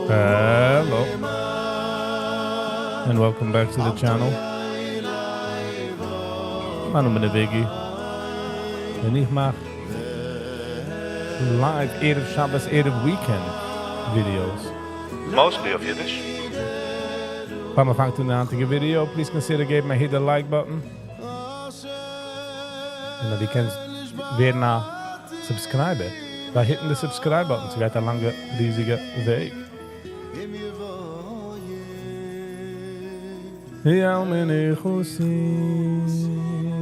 Hello. And welcome back to the channel. מיין נאמען איז Biggie. און איך מאך live ערב שבת, ערב weekend videos. Mostly אויף אידיש. פאר מיר פאנגט אן די היינטיגע video, please consider געבן א hit the like button. און אז דו קענסט ווערן א subscriber by hitting the subscribe button. ס'גייט א לאנגע, ריזיגע וועג.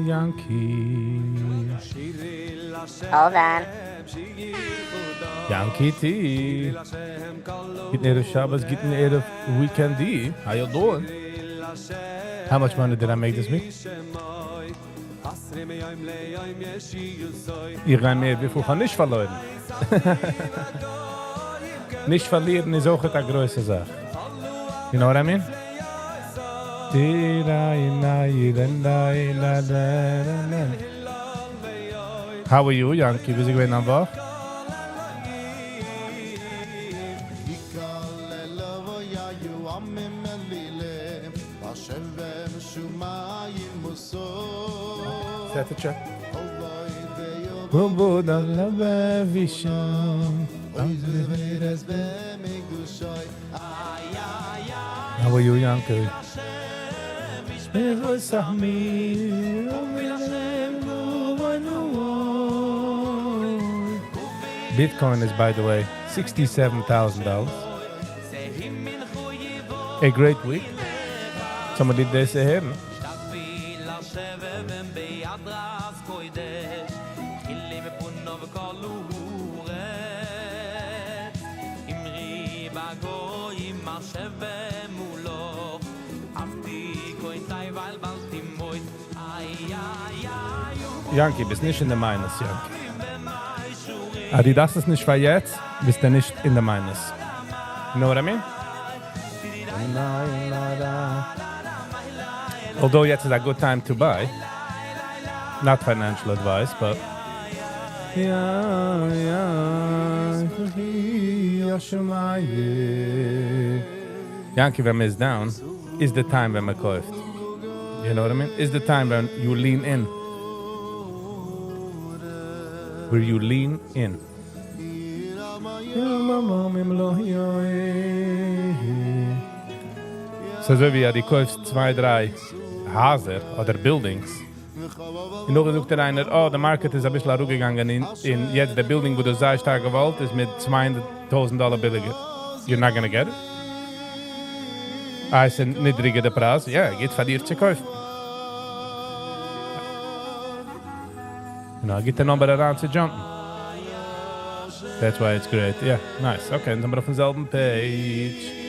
יאנקי. Hold on. יאנקי טי. גוטן ערב שבת, גוטן ערב weekend. How you doing? How much money did I make this week? איך גיי מער וויפיל איך האב נישט פארלוירן. נישט פארלירן איז אויך א גרויסע זאך. You know what I mean? How are you, Yanky? ווי איז געווען דיין וואך? How are you, Yanky? Bitcoin איז by the way 67 thousand dollars. A great week. ס'האמיר ליב דאס צו הערן. יאנקי, ביסט נישט אין די minus, יאנקי. אז דו דארפסט עס נישט פאר יעצט, ביסטו נישט אין די minus. You know what I mean? Although יעצט איז א good time to buy. Not financial advice, but. יאנקי ווען מען איז down איז די time ווען מען קויפט. You know what I mean? איז די time ווען you lean in. Where you lean in. ס'איז אזוי ווי אז דו קויפסט צוויי דריי הייזער אדער buildings, און נאכדעם זאגט דיר איינער, אה, די market איז אביסל אראפגעגאנגען און יעצט די בילדינג וואס דו האסט זייער שטארק געוואלט איז מיט 200,000 דאלער ביליגער. You're not gonna get it? איי ס'איז נידריגער די פרייז? יא, גוט פאר דיר צו קויפן. און א גוטע number אריין צו jump ן. That's why it's great. יא, nice. Okay, אונז זעמיר אויפן זעלבן page.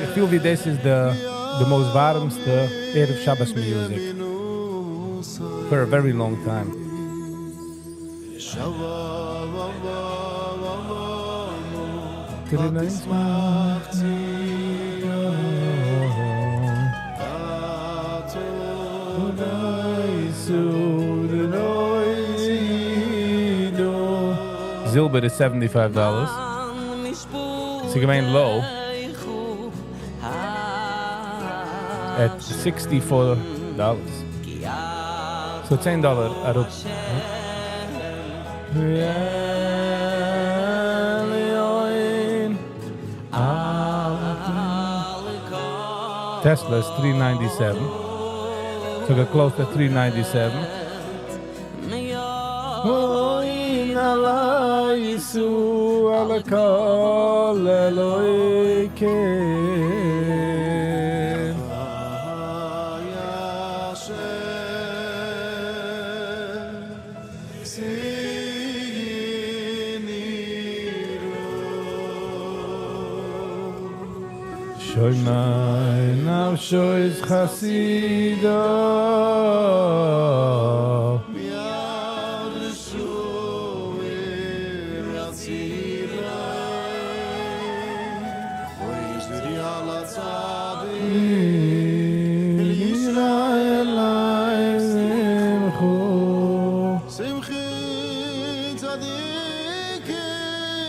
איך פיל ווי דאס איז די most ווארעמסטע ערב שבת music for a very long time. זילבער איז 75 dollars. ס'איז געווען low at 64 dollars. So 10 דאלער אראפ. Tesla איז 397. ס'האט גע closed at 397. שומר נפשות חסידיו.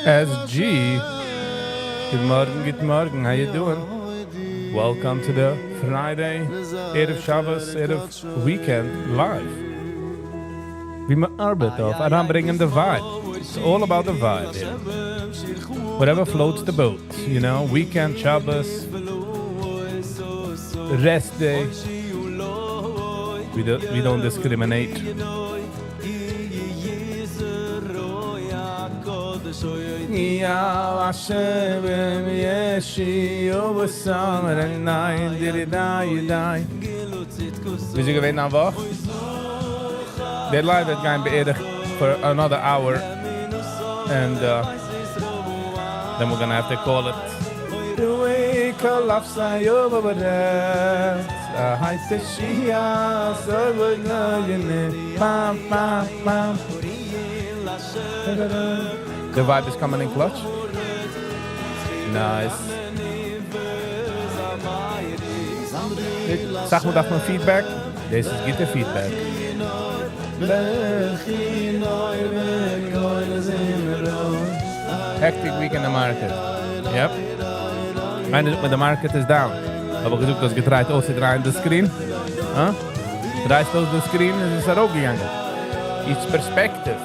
SG, גוט מארגן, גוט מארגן, how you doing? Welcome to the Friday, ערב שבת, ערב weekend live. ווי מען ארבעט אויף אריינברענגען the vibe. It's all about the vibe here. Whatever floats the boat, weekend, Shabbos, rest day. We don't discriminate. וויאזוי געווען דיין וואך? דער live וועט גיין בערך for another hour and then we're gonna have to call it. The vibe is coming in clutch. Nice. זאג מיר, דארף מען feedback? דאס איז גוטע feedback. Hectic week in the market. Yep. מיינע זאגט מיר, the market is down. אבער געזאגט, דו האסט געטרייט אויסצודרייען די screen. Huh? דרייסט אויס די screen, איז עס ארויפגעגאנגען. It's perspective.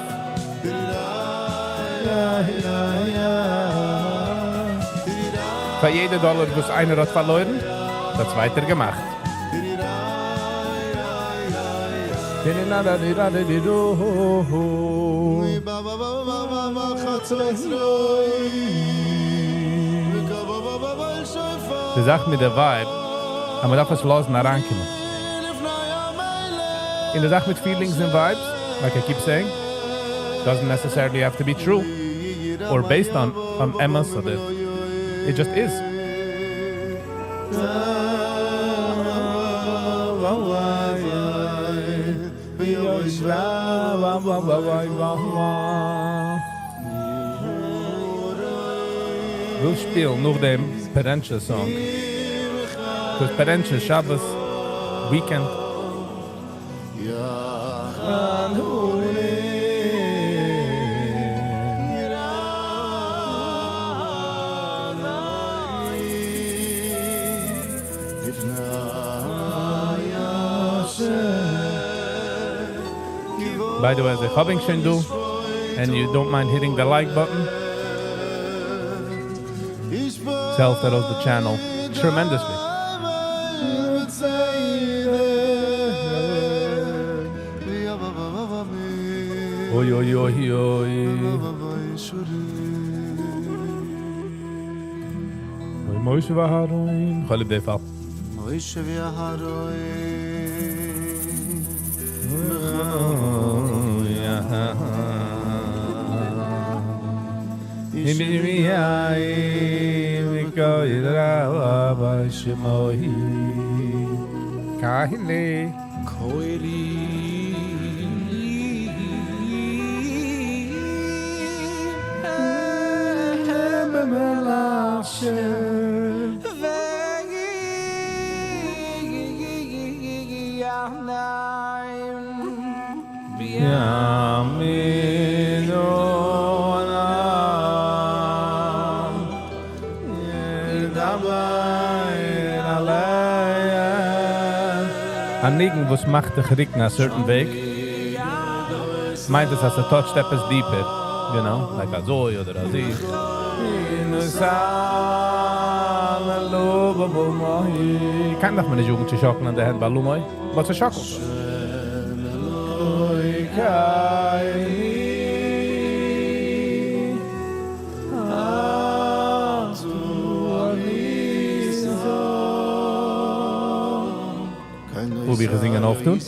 פאר יעדע דאלער וואס איינער האט פארלוירן, האט א צווייטער געמאכט. די זאך מיט די vibe אז מען דארף עס לאזן אריינקומען. און די זאך מיט feelings און vibes, like I keep saying, doesn't necessarily have to be true or based on אמת אדער it just is. וויל שפילן נאך דעם פארענטשע song. Cause פארענטשע שבת weekend. By the way, אז איך האב ענק שוין דא, and you don't mind hitting the like button, ס'העלפט ארויס די channel tremendously. אוי אוי אוי אוי. אוי משה ואהרן. כ'האב ליב די פאל. משה ואהרן. א ניגון וואס מאכט דיך ריקן א certain וועג, מיינט עס אז ס'טאטשט עפעס deeper, you know, like אזוי אדער אזוי. קיינער דארף מיר נישט זאגן צו שאקלען די הענט ביי לומוי, but ס'שאקלט זיך. פרוביר איך זינגען אויפטון.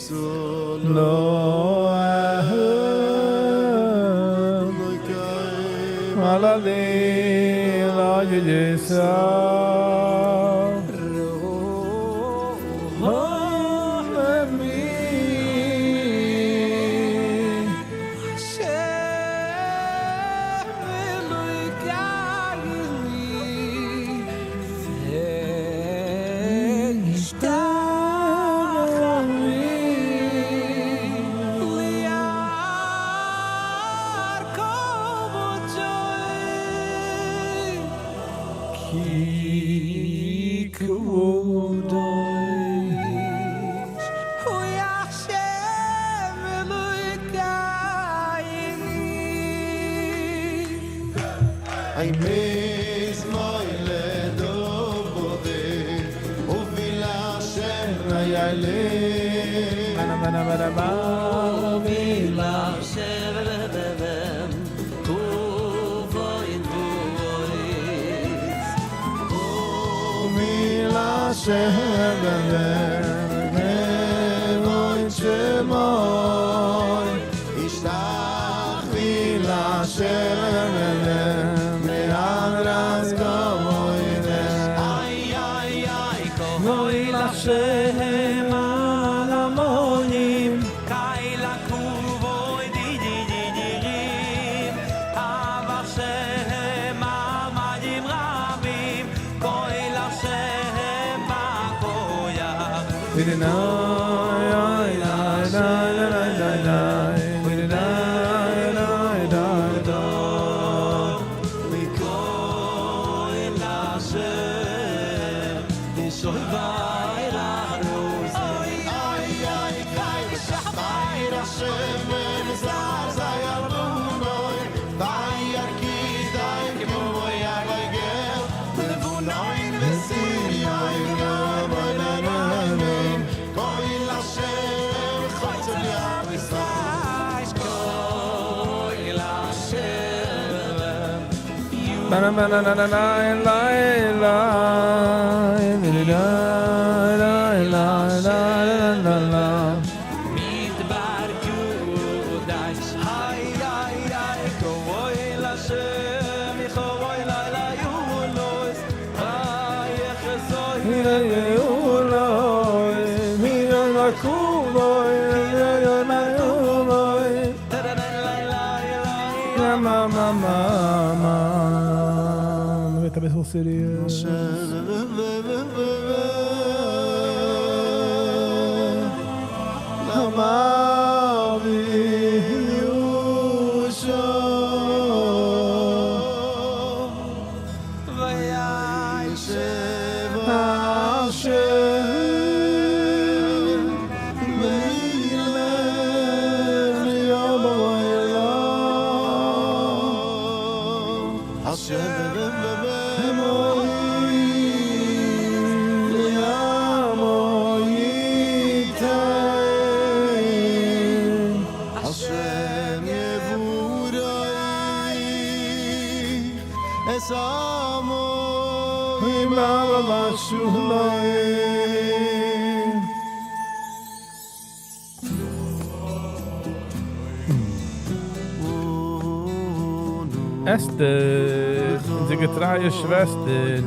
אסתר, אונזער געטרייע שוועסטער.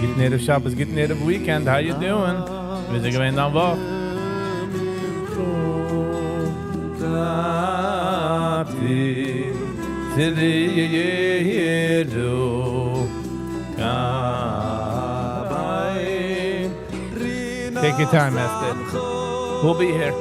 גוטן ערב שבת, גוטן ערב weekend, how you doing? ווי איז געווען דיין וואך? Take your time, Esther. We'll be here.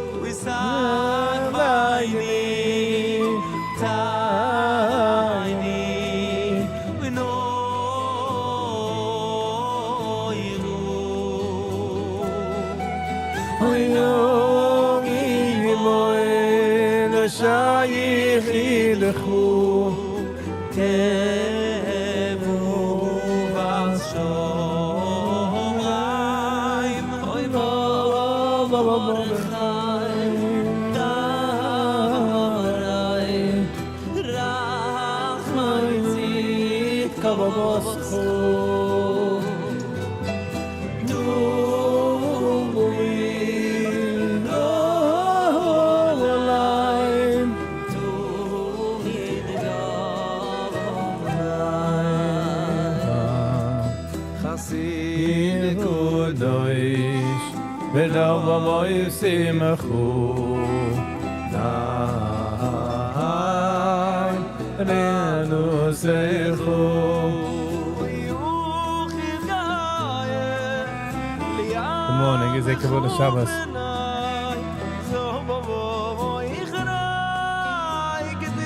Good morning, is Kabbalah Shabbos.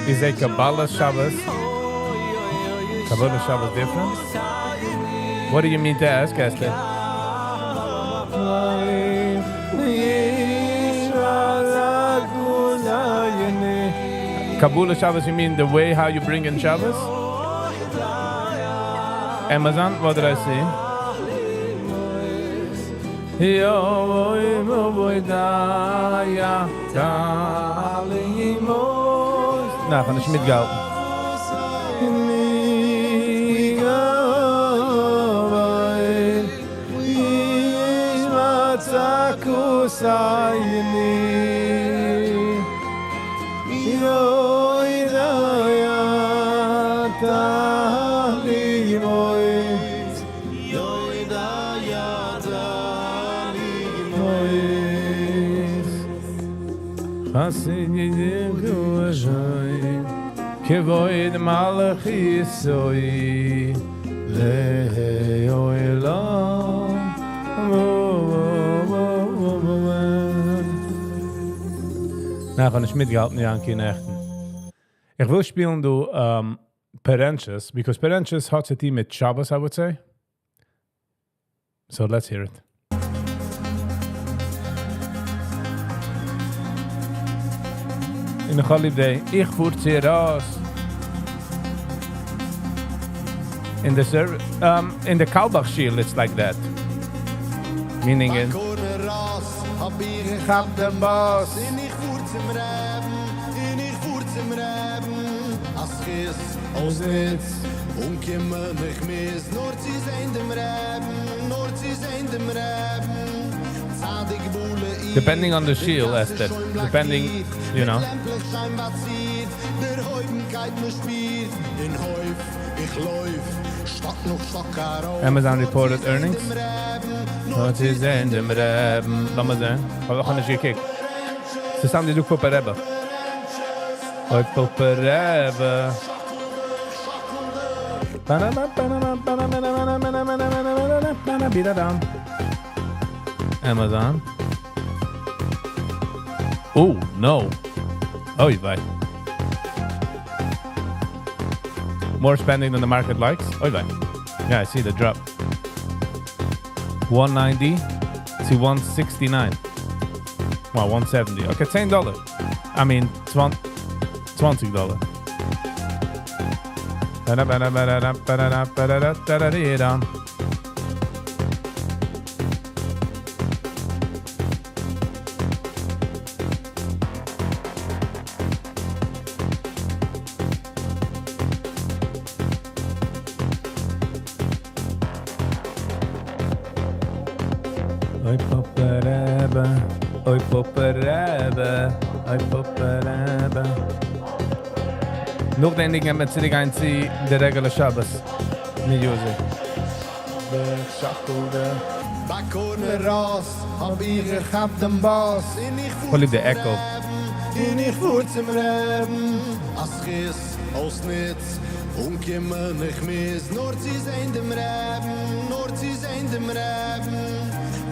Is a Kabbalah Shabbos? Kabbalah Shabbos different? What do you mean to ask, Esther? קבלת שבת, you mean the way how you bring in Shabbos? Amazon, what did I see? נא, איך האב נישט מיטגעהאלטן. כבוד מלכיסוי לעולם. נא, איך האב נישט מיטגעהאלטן, יאנקי, נעכטן. איך וויל שפילן דא פארענטשעס, because פארענטשעס האט צו טון מיט שבת, I would say. So let's hear it. און איך האב ליב די, איך פאר צו ראס. אין די service, אין די Carlebach shul, it's like that. Meaning in... כאפ דעם באס. און איך פאר צום רבי'ן, און איך פאר צום רבי'ן, א זכות אויסניץ, אנקומען איך מוז, נאר צו זען דעם רבי'ן, נאר צו זען דעם רבי'ן, צדיק בולה Depending on the shul, Esther. Depending, you know. דער הויבנקייט מען שפירט, אין הויף, איך לויף, שטאק נאך שטאק ארויף. Amazon reported earnings. נאר צו זען דעם רבי'ן. לאמיר זען. האב איך נישט געקוקט. ס'איז סתם די דו פאפא רבי. אוי פאפא רבי. Amazon. Oh, no. Oy vey. More spending than the market likes. Oy vey. Yeah, I see the drop. 190 to 169. Wow, 170. Okay, $10. I mean, $20. אוי פאפא רבי, אוי פאפא רבי, אוי פאפא רבי. נאכדעם גייען מיר צוריק גיין צו די regular שבת music. ביי corner ראס, האב איך געכאפט דעם באס, און איך פאר האב ליב די צום echo. רבי'ן, און איך פאר צום רבי'ן, א זכות אויסניץ, אנקומען איך מוז, נאר צו זען דעם רבי'ן, נאר צו זען דעם רבי'ן,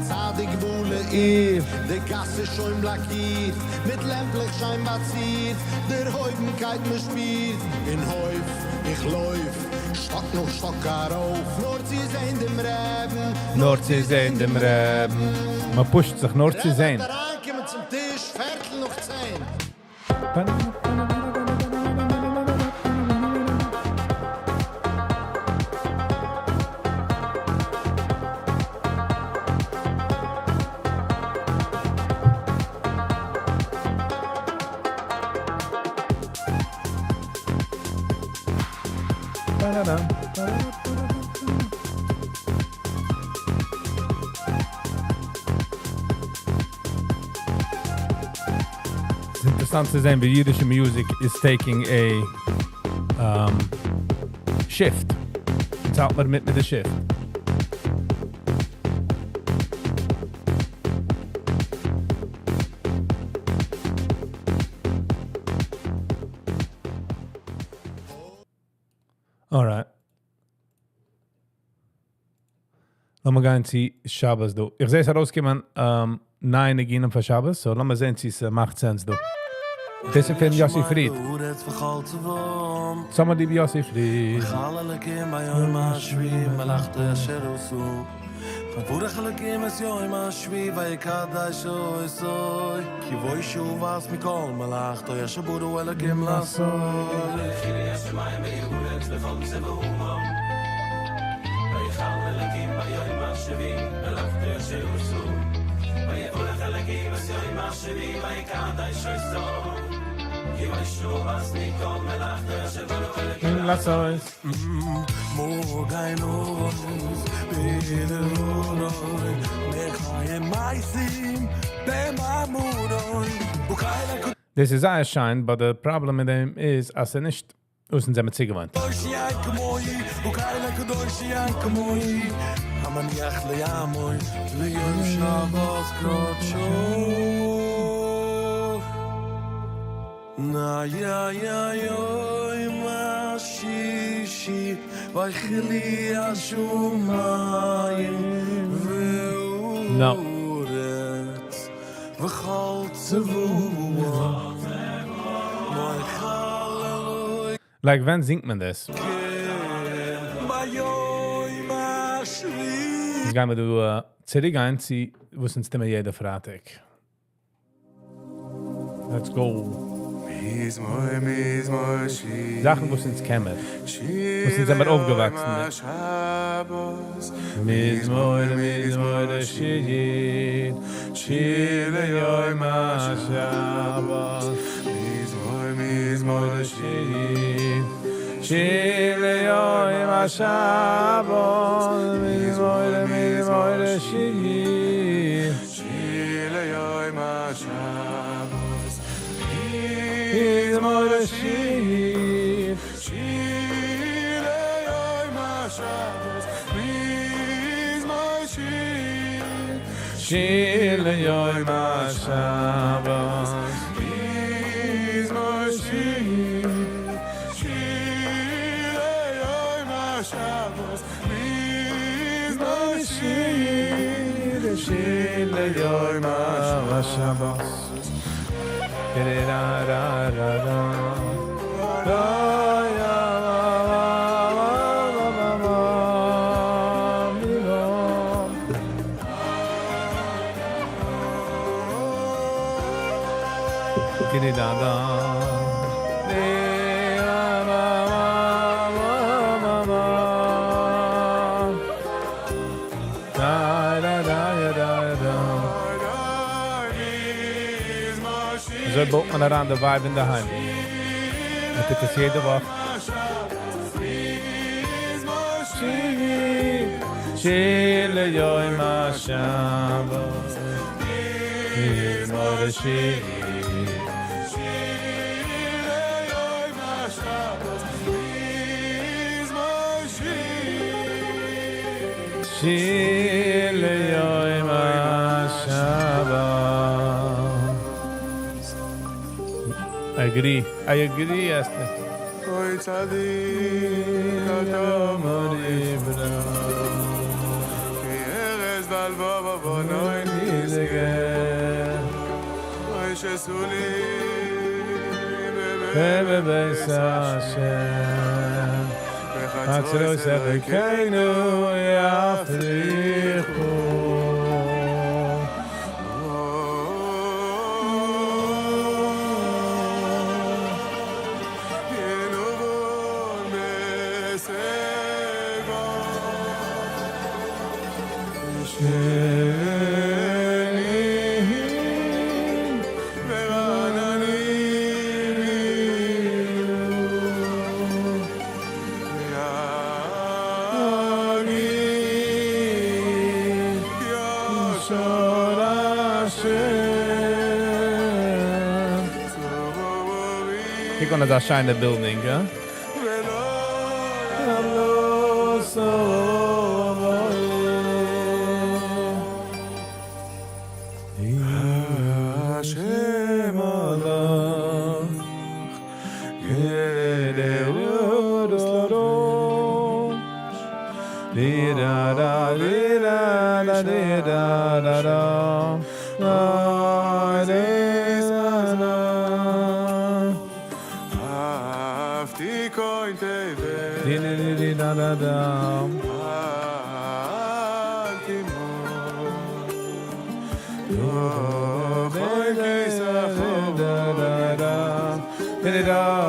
צדיק בולה איר, די גאס איז שוין בלאקירט, מיט לעמפלעך שיין באצירט, דער הויבנקייט מען שפירט, אין הויף, איך לויף, שטאק נאך שטאק ארויף, נאר צו זען דעם רבי'ן, נאר צו זען דעם רבי'ן. מען push ט זיך נאר צו זען. אריינקומען צום טיש, פערטל נאך צען. ס'איז אינטערעסאנט צו זען, ווי אידישע music is taking a shift. יעצט האלט מיר מיט מיט די shift. Alright. לאמיר גיין צו שבת דא. איך זע עס ארויסקומען נייע ניגונים פאר שבת, so לאמיר זען צו עס מאכט sense דא. דאס איז פון יוסי פריד. Somebody be יוסי פריד. ויכל אלקים ביום השביעי מלאכתו אשר עשו. ויברך אלקים את יום השביעי ויקדש אותו כי בו שבת מכל מלאכתו אשר ברא אלקים לעשות. דאס איז זייער שיין, but the problem מיט דעם איז, אז ס'איז נישט וואס אונז זעמיר צוגעוואוינט. No. Like ווען זינגט מען דאס? יעצט גייען מיר דא צוריק גיין צו וואס אונז טוען מיר יעדע פרייטאג. Let's go. זאכן וואס אונז קען מיר. וואס אונז זעמיר אויפגעוואקסן מיט. מזמור מזמור לשיר שיר ליום השבת מזמור מזמור לשיר שיר ליום השבת מזמור מזמור לשיר שיר ליום השבת מזמור לשיר שיר ליום השבת מזמור שיר שיר ליום השבת מזמור שיר שיר ליום השבת מזמור שיר שיר ליום השבת אזוי בויט מען אריין די vibe אינדערהיים. מען טוט עס יעדע וואך. שיר ליום השבת מזמור שיר שיר ליום השבת. I agree. I agree, Esther. אוי צדיק אתה כי ארז בלבו בנוי נשגה אוי שסולי בבית השם בחצרות אלוקינו יפריחו. קוק אן אזא שיינע building, הא? Da da da. Da da da. Da da.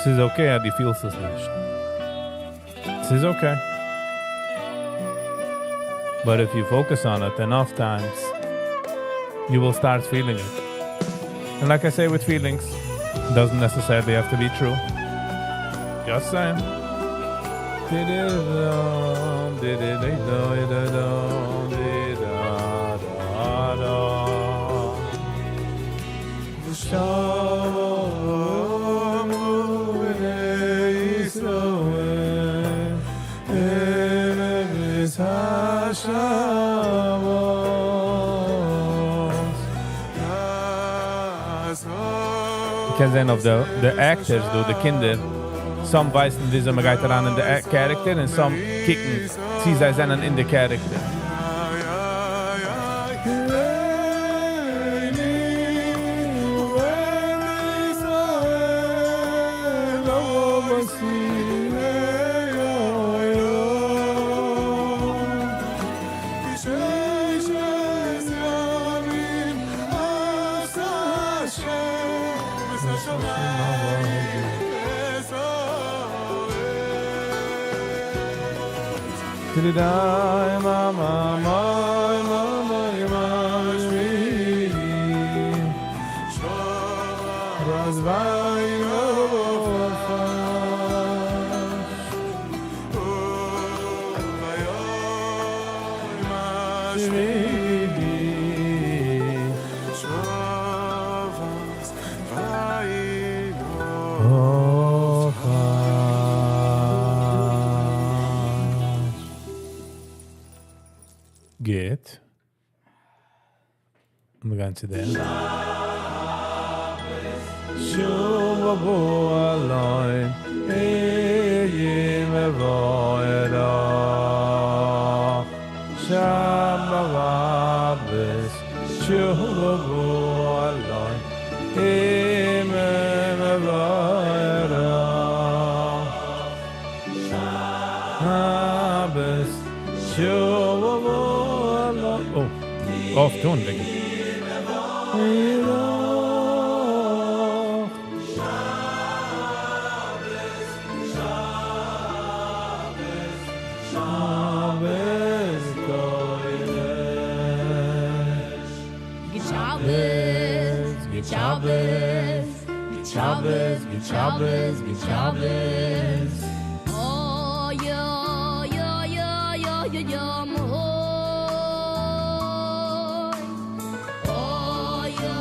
ס'איז okay אז דו פילסט עס נישט. ס'איז okay. But if you focus on it enough times, you will start feeling it. And like I say with feelings, doesn't necessarily have to be true. Just saying. קען זיין אויף די actors דא, די קינדער, some ווייסן וויאזוי מען גייט אריין אין די character און some קוקן צי זיי זענען אין די character. גוט. מיר גייען צו דעם. שוב אליין, Shabbos, Shuvu Aloin, Shabbos, Shuvu Aloin. Oh, off tune, denke ich. Shabbos, Git Shabbos, Git Shabbos. Oh, yo, yo, yo, yo, yo, yo, mo. Oh, yo,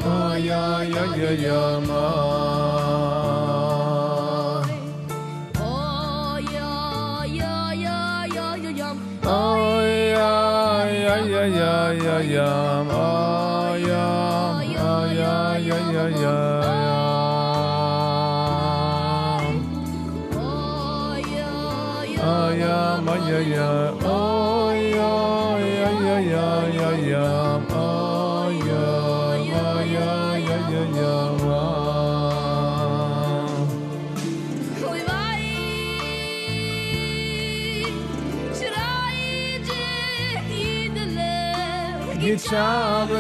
mo, yo, yo, yo, yo, mo. Oh, yo, yo, yo, yo, yo, yo. Oh, yo, yo, yo, yo, yo, yo, oh, yo, oh, yo, yo, yo, yo. Oh, yeah, my, yeah, yeah. Oh, yeah, yeah, yeah, yeah, yeah, yeah. Oh, yeah, yeah, yeah, yeah, yeah, yeah. Oy vay, schrei Yidele, Git Shabbos,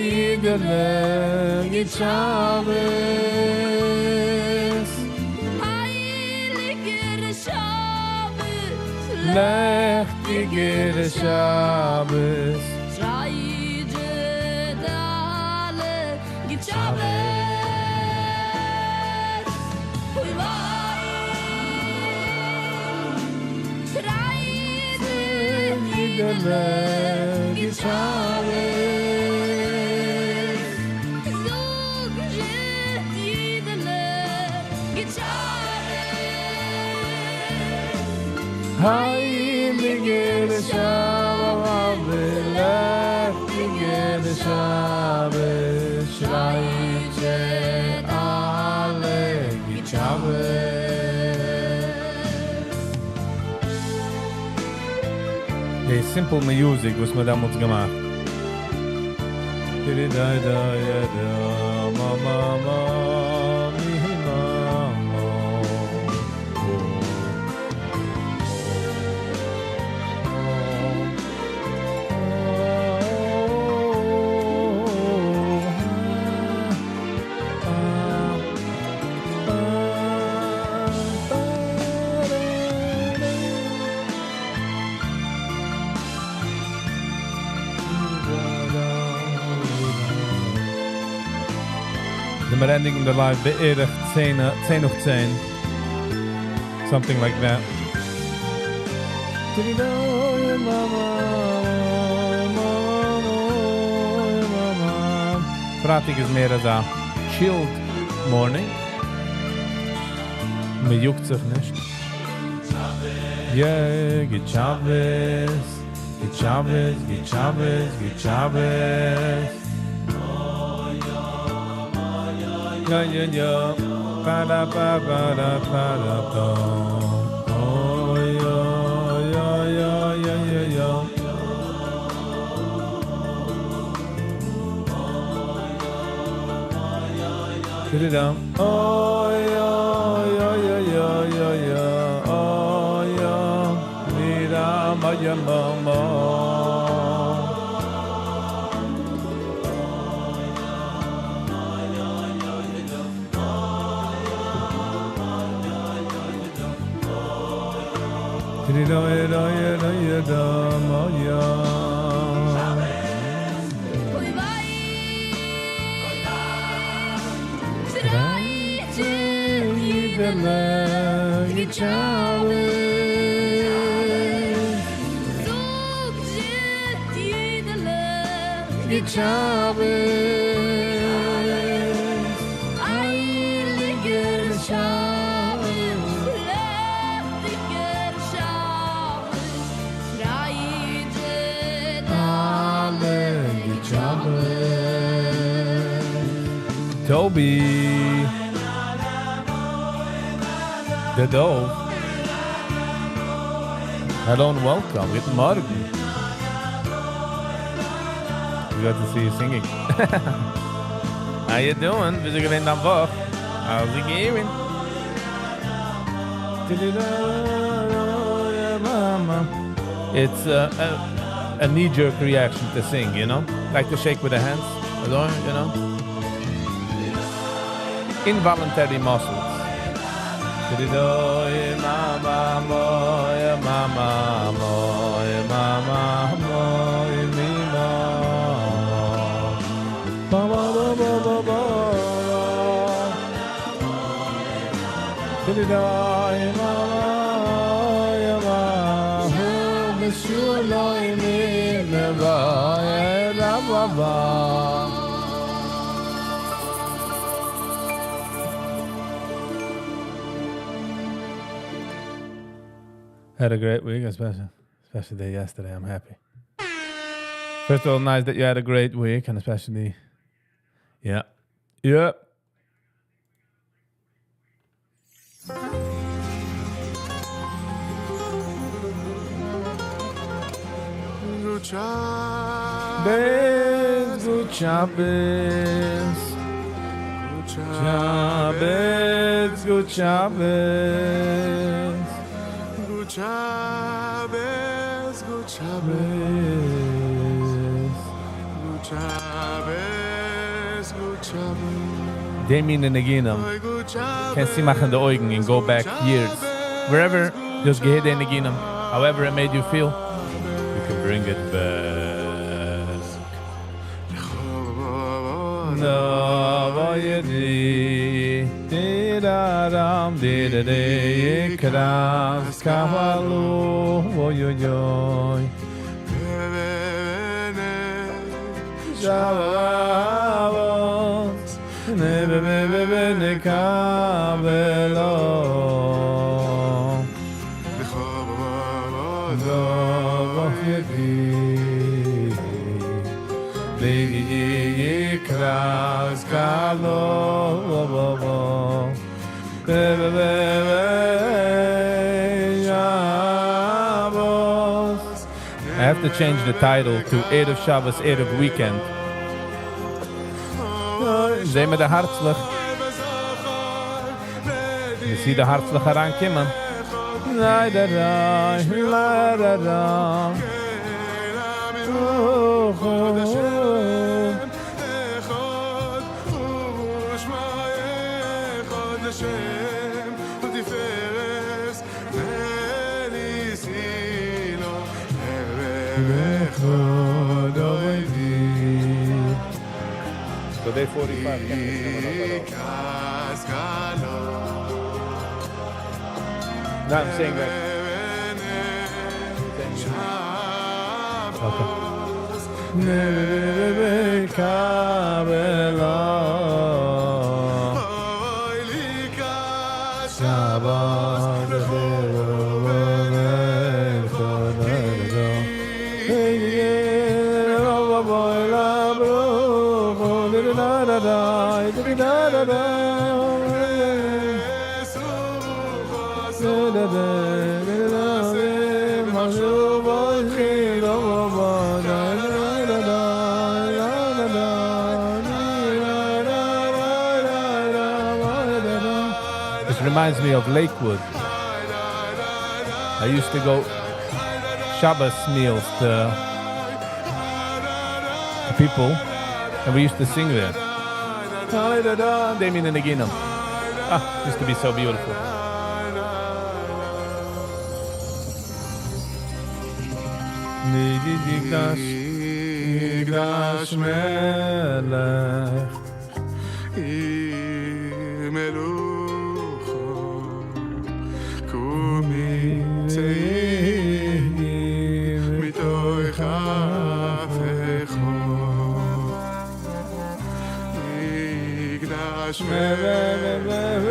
Yidele, Git Shabbos. Heiliger Shabbos, Lechtiger Shabbos, Schrei alle, Git Shabbos. Oy vay, schrei Yidele, Git Shabbos. Zog Yidele, Git Shabbos. Heiliger Shabbos, Lechtiger Shabbos, schreit alle Git Shabbos. די simple music, וואס מען דעמאלטס געמאכט. Di da da ya da ma ma ma mi ma ma. מיר ענדיגן די live בערך 10, 10 נאך 10. Something like that. פרייטאג איז מער אזא chilled morning. מען יאגט זיך נישט. Yeah, Git Shabbos, Git Shabbos, Git Shabbos, Git Shabbos. Ja, ja, ja. Ba da ba ba da ba da ba. Oh, ja, ja, ja, ja, ja, ja. אוי אוי אוי אוי אוי אוי אוי אוי אוי. Oy vay Drei Yidele Zog zit Yidele Heiliger Shabbos, Lechtiger Shabbos, Freude alle Toby. The Dove. Hello and welcome. גוטן מארגן. We got to see you singing. How you doing? ווי איז געווען דיין וואך? How's it going? It's a knee-jerk reaction to sing, you know? Like to shake with the hands, you know? Involuntary muscles. Had a great week, especially day yesterday. I'm happy. First of all, nice that you had a great week, and especially, yeah. Good Shabbos, Good Shabbos, Good Shabbos, Good Shabbos, Good Shabbos, Good Shabbos, Good Shabbos, Good Shabbos. די מין ניגונים. Oy, Good Shabbos. קענסט צומאכן די אויגן and go back years. Wherever דו האסט געהערט די ניגונים, however it made you feel, you can bring it back. No, voyedi, di da dam, di da di, kras kavalu, oy oy oy. Shabbos, ne be be be be ne kabelo. Do voyedi, di kras kalo, bo bo bo. Be be be be Shabbos. I have to change the title to Erev Shabbos, Erev Weekend. זע מיר די הערצלעך. You see די הערצלעך אריינקומען. La da da, la da da. Oh, oh, oh. אחד, ושמו אחד לשם, ותפארת ונשיא לו, אחד אויבי. So day 45. לקראת כלו. No, I'm saying that. Okay. קבלה. אוי לקראת שבת reminds me of Lakewood. I used to go Shabbos meals to people, and we used to sing there. די מיני ניגונים. Ah, used to be so beautiful. מקדש, מקדש מלך. מלוכו קומי צאי מתוך אפיך מקדש מלך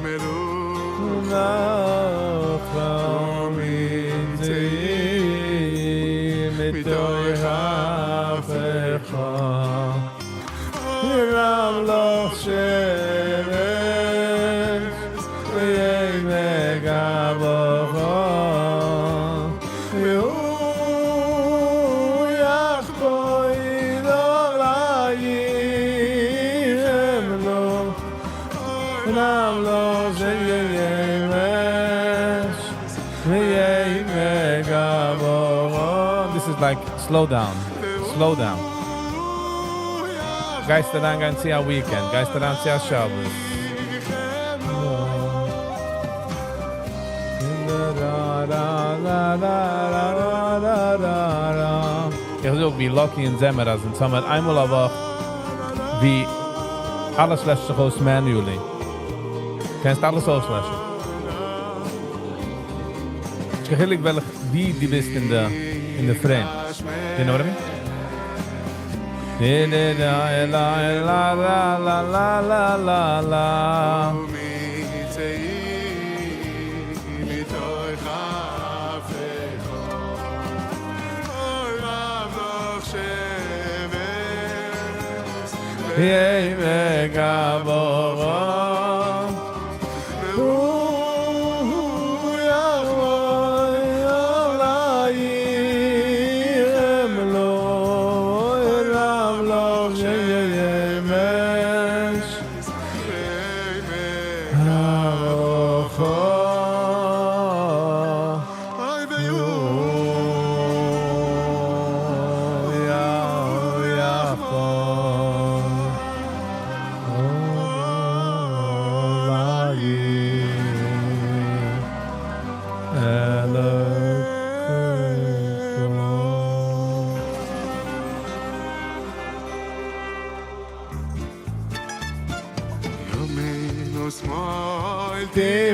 מלוכו קומי צאי מתוך אפיך ימלוך שמש וימי גבוך והוא יחבוי עליהם לו נמלוך שמש וימי גבוך. This is like slow down, slow down. גייסט אריינגיין צו א weekend, גייסט אריין צו א שבת. איך זאג ווי lucky אונז זעמיר אז אונז האמיר איינמאל א וואך ווי אלעס לעשט זיך אויס manually. קענסט אלעס אויסלעשן. נישט קיין חילוק וועלכע ווי דו ביסט אין די אין די frame. You know what I mean?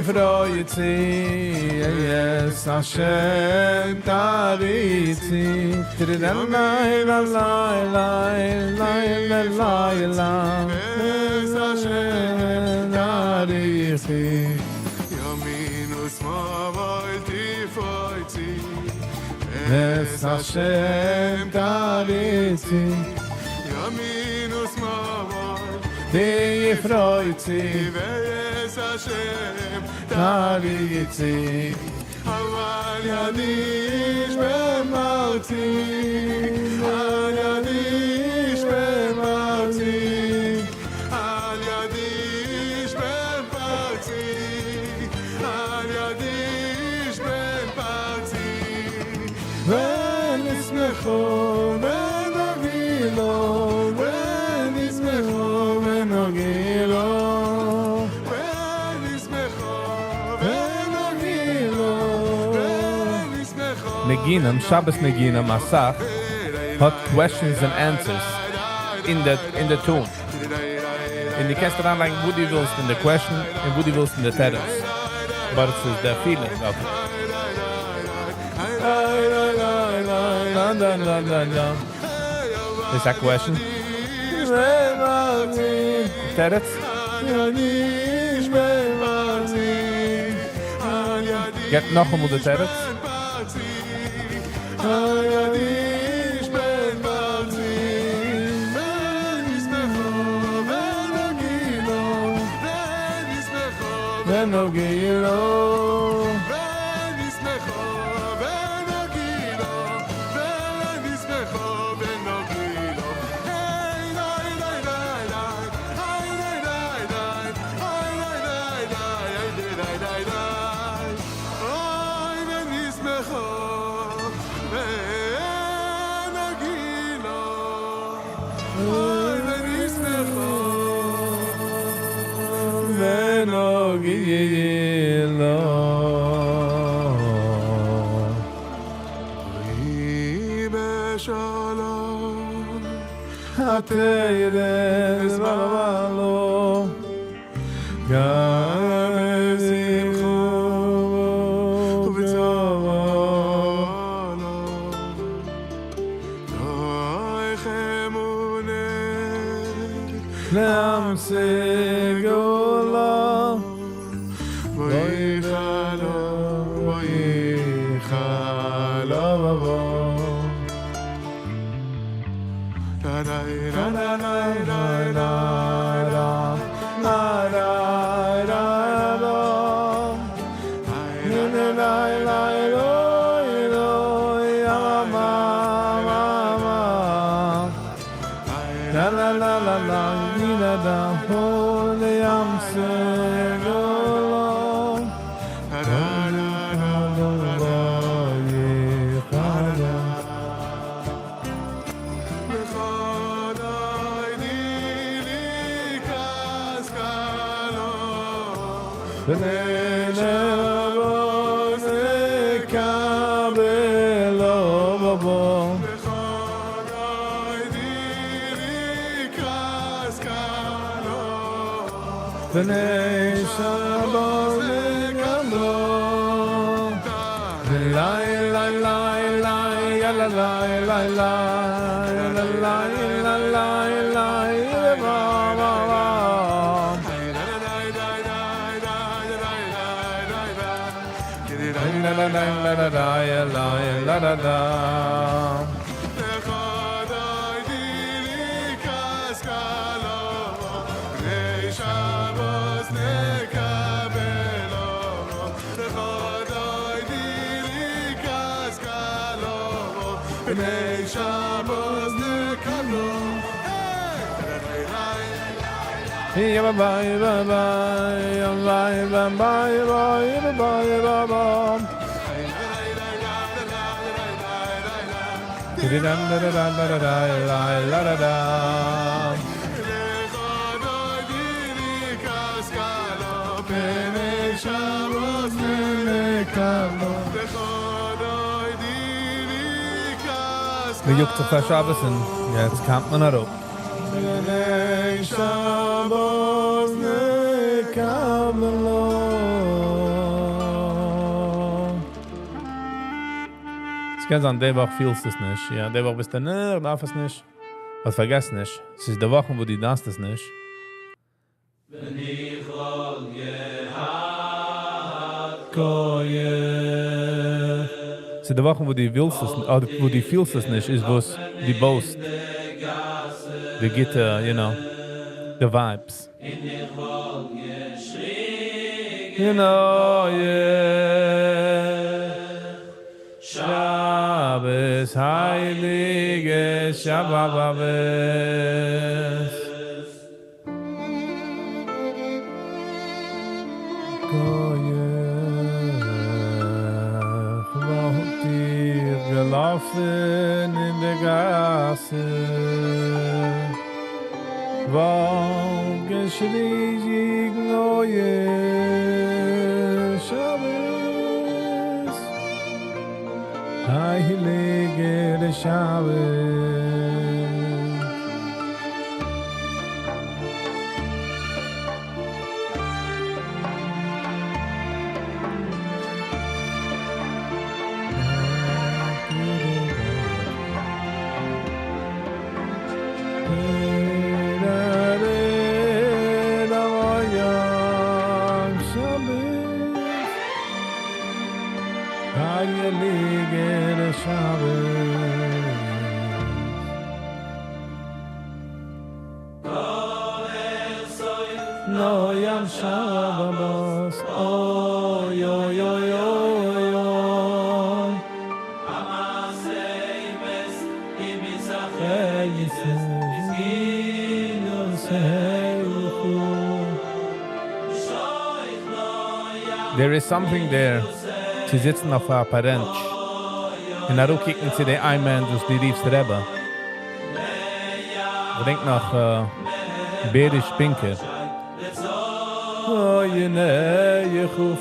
תפרוצי את השם תריצי ימין ושמאל תפרוצי את השם תריצי ימין ושמאל תפרוצי ואת השם תריצי אבל יד איש במארצי על יד איש במארצי על יד איש במארצי על יד איש במארצי ונשמחו ונגילו ונשמחו ונגילו ונשמחו ונגילו ונשמחו ניגונים, שבת ניגונים, אסאך, האט questions and answers in the tune. און דו קענסט אריינלייגן וואס דו ווילסט אין די question און וואס דו ווילסט אין די תירוץ. But עס איז the feeling of it. איז א question? תירוץ? געבט נאכאמאל די תירוץ. ונגילה. ויהי בשלום התרס בלבלו גם בשמחו ובצהלו תוך אמונה לעם סגולה ויחלו ויחלו La la la la la la la la la la la la la la la la ya ma ma ma la la la la la ni la da ho le am se lo la la la la la לכה דודי לקראת כלה פני שבת נקבלה בבוא לכה דודי לקראת כלה פני שבת נקבלה לי לי לי לי יא la la la la la la la la la la la la La la la la la la la la la לכה דודי לקראת כלה פני שבת נקבלה לכה דודי לקראת כלה פני שבת נקבלה Yeah, bye bye bye bye bye bye bye bye bye bye. Da da da da da da la la da da. לכה דודי לקראת כלה פני שבת נקבלה לכה דודי לקראת מ'יאגט זיך פאר שבת און יעצט קומט מען אראפ. פני שבת נקבלה. עס קען זיין, די וואך פילסטו עס נישט. יא, די וואך ביסטו, נע, איך דארף עס נישט. אבער פארגעס נישט, עס איז די וואכן, וואו דו דארפסט עס נישט. ווען איך וואלט געהאט כח. עס איז די וואכן, וואו דו ווילסט עס, אדער וואו דו פילסט עס נישט, איז וואס דו בויסט. די גוטע, the vibes. און איך וואלט געשריגן yeah. שבת הייליגע שבת. כח וואלט איך געלאפן אין די גאסן וואלט געשריגן אוי שבת הייליגער שבת. הייליגער שבת. נוים שבת אוי אוי אוי אוי אוי There is something there צו זיצן אויף א פארענטש און אראפקוקן צו די איין מענטש וואס דו רופסט רבי. איך געדענק נאך בעריש פינקער.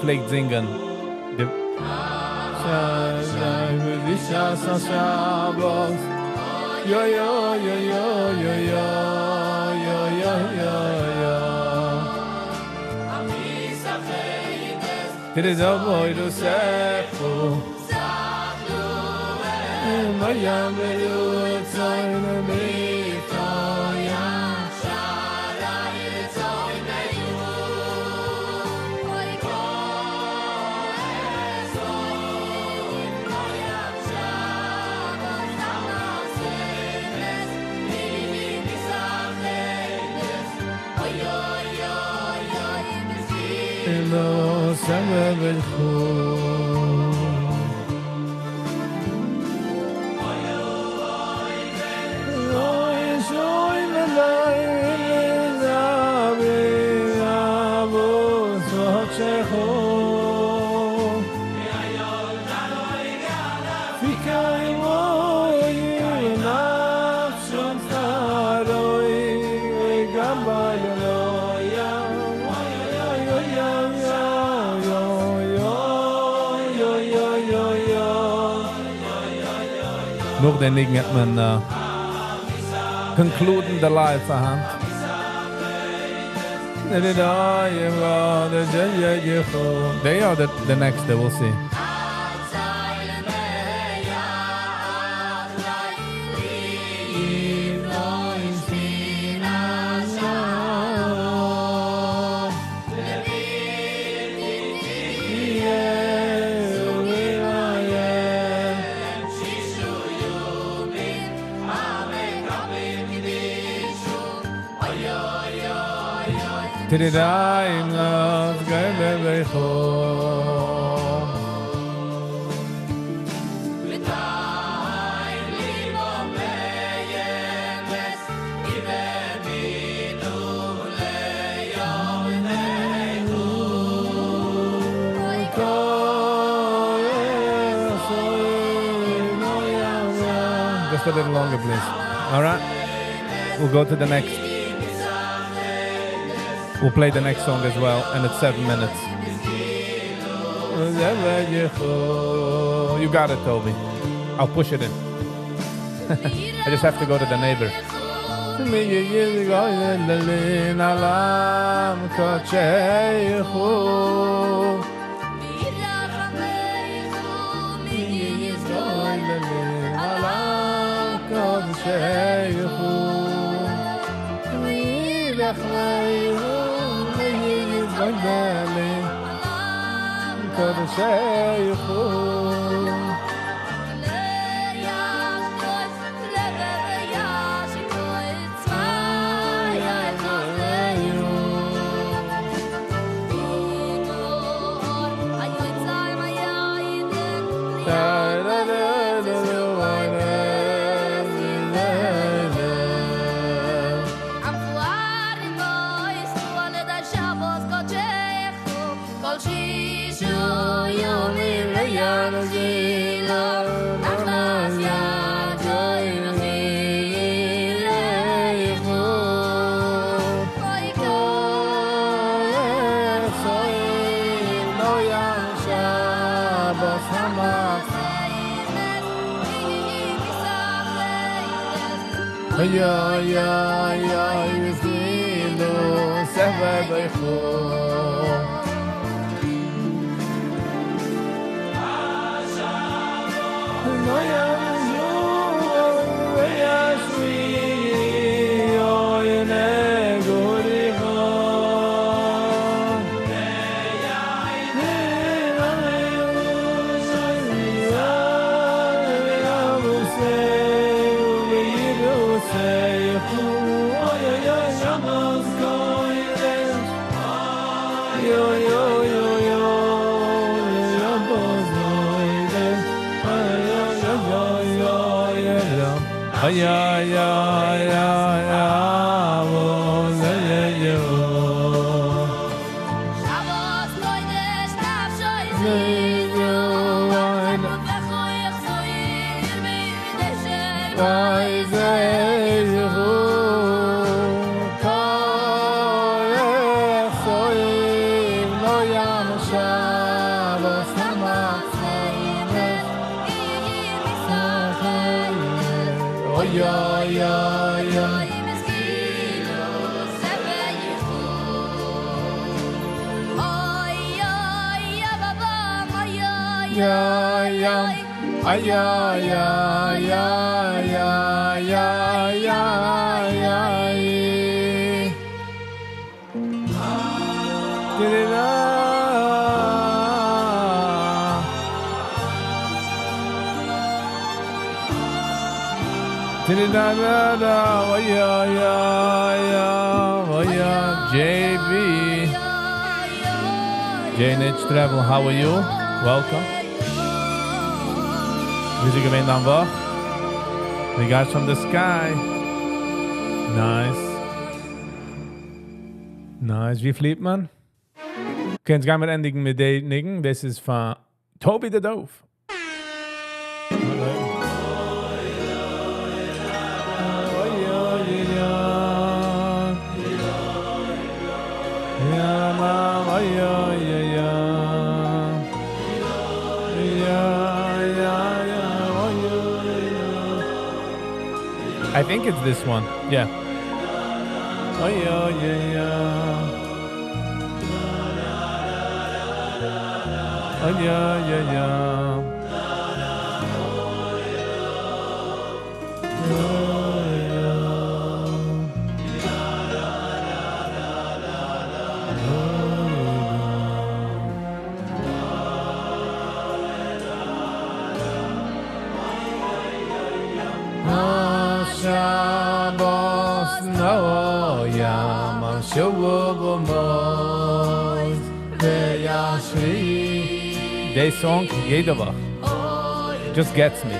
פלעגט זינגען. די יא יא יא יא יא יא יא יא יא יא. It is a boy to say נאך דעם ניגון וועט מען conclude the live פאר היינט. They are the next day, we'll see. Just a little longer, please. All right. We'll go to the next. We'll play the next song as well, and it's 7 minutes. You got it, Toby. I'll push it in. I just have to go to the neighbor. יא יא יא יזילו סבב. Ya ya ya ya wo ze yo. Shabbos kodesh nafsho Ze. Oy oy oy oy. Ya ya ay ay ay ay ay ay ay ay. JB JNH Travel, how are you? Welcome. ווי איז געווען דיין וואך? Regards from the sky. Nice. Nice. ווי פליט מען? Okay, יעצט גייען מיר ענדיגן מיט די ניגון. דאס איז פון Toby the Dove. I think it's this one. Yeah. Oh yeah, yeah, yeah. Oh yeah, yeah, yeah. This song, יעדע וואך, just gets me.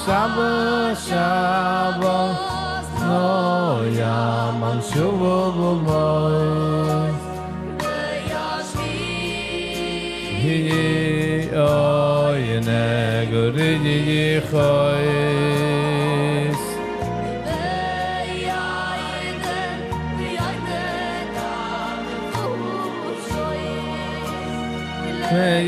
Shabbos, Shabbos, Noyam, Shuvu, Yi oy ne guri yi khois.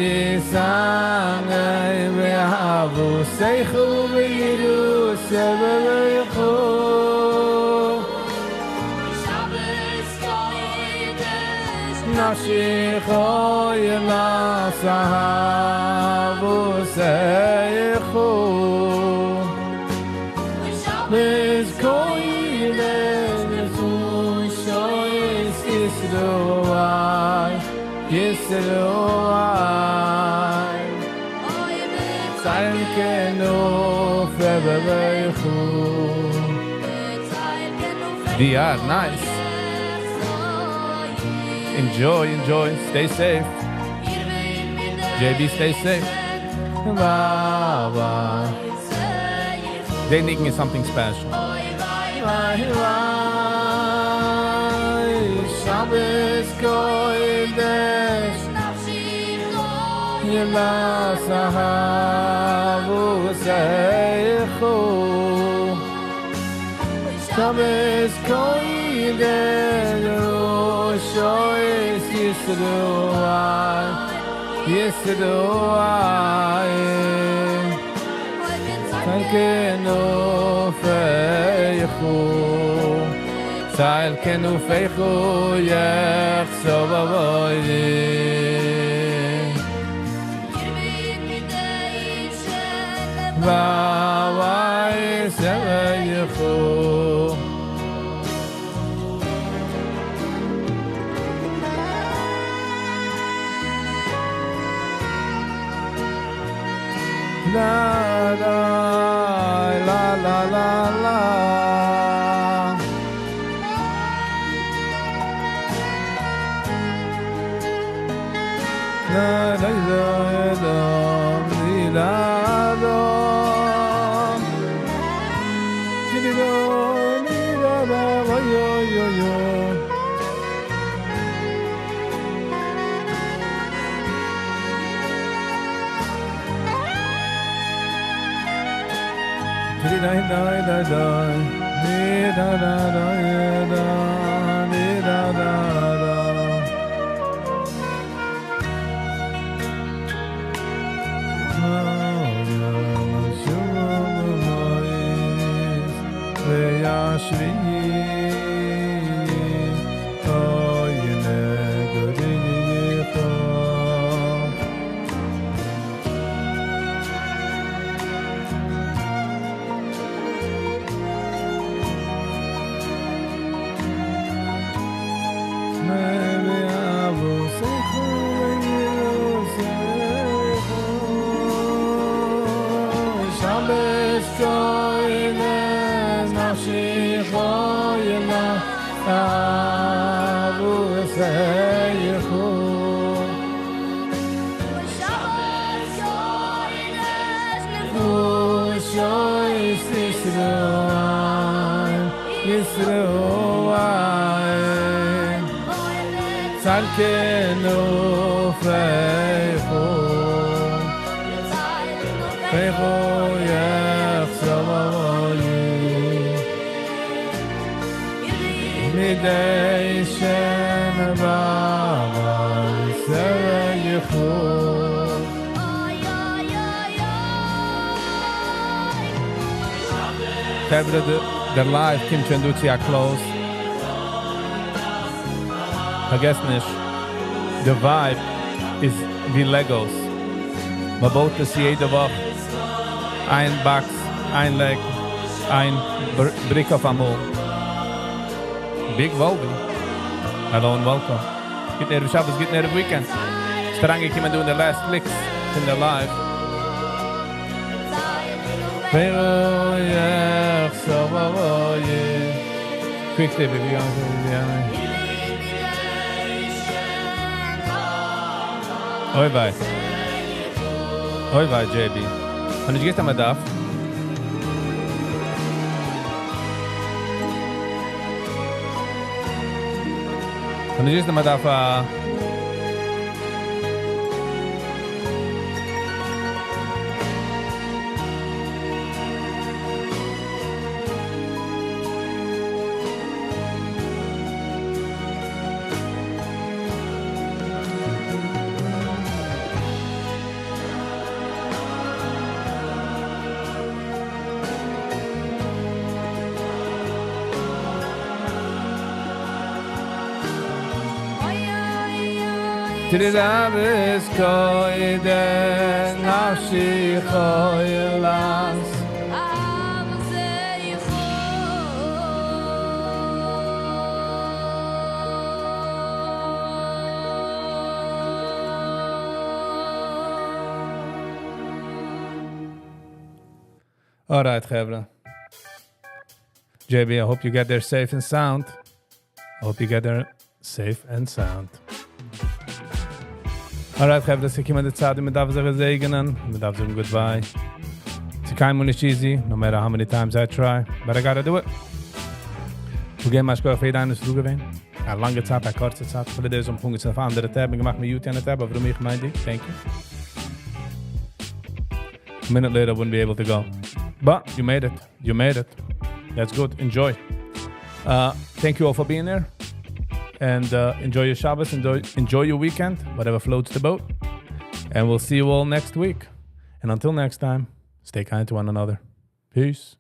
Yi sang ay ve havu seikhu ve yiru seve ve khu. Nafshi khoy la sahavu seikhu. Mis koyle nesu shoy Yisroai, Yisroai. Tzayin kenu febeveichu. DR, nice. Enjoy, enjoy. Stay safe. JB, stay safe. Bye bye. They ניגון is something special. Shabbos kodesh Yemasahavu seichu. Shabbos kodesh Rosh Yisroai, Yisroai. Tzal feichu, Tzal kenu feichu yechso vavoyi. Vavai seveyichu. La la la la la la. La la la la la la. Di di do ni. חברה, דער live קומט שוין דא צו א close. פארגעס נישט, די vibe איז ווי Legos. מען בויט עס יעדע וואך. איין box, איין leg, איין brick אויף אמאל. Big Volvi. Hello and welcome. גוטן ערב שבת, גוטן ערב weekend. ביסט אריינגעקומען דא אין די last licks פון די live. Quick tip if you want to yeah. אוי וויי. אוי וויי, JB. און איך גייסט אמאל דארף. און איך גייסט אמאל דארף א Tiravis koide nafshi khoylas All right, חברה. JB, I hope you get there safe and sound. I hope you get there safe and sound. Alright, חברה, ס'איז געקומען די צייט, מען דארף זיך געזעגענען, מען דארף זאגן goodbye. ס'איז קיינמאל נישט easy, no matter how many times I try, but I gotta do it. מיר געבן א שכוח פאר יעדן איינער וואס איז דא געווען. א לאנגע צייט, א קורצע צייט, אפילו די וואס האבן אנגעצינדן אויף אנדערע tab, געמאכט mute יענע tab, אבער מיך מיינט די, thank you. A minute later, I wouldn't be able to go. But you made it. You made it. That's good. Enjoy. Thank you all for being there. And enjoy your Shabbos. Enjoy, enjoy your weekend. Whatever floats the boat. And we'll see you all next week. And until next time, stay kind to one another. Peace.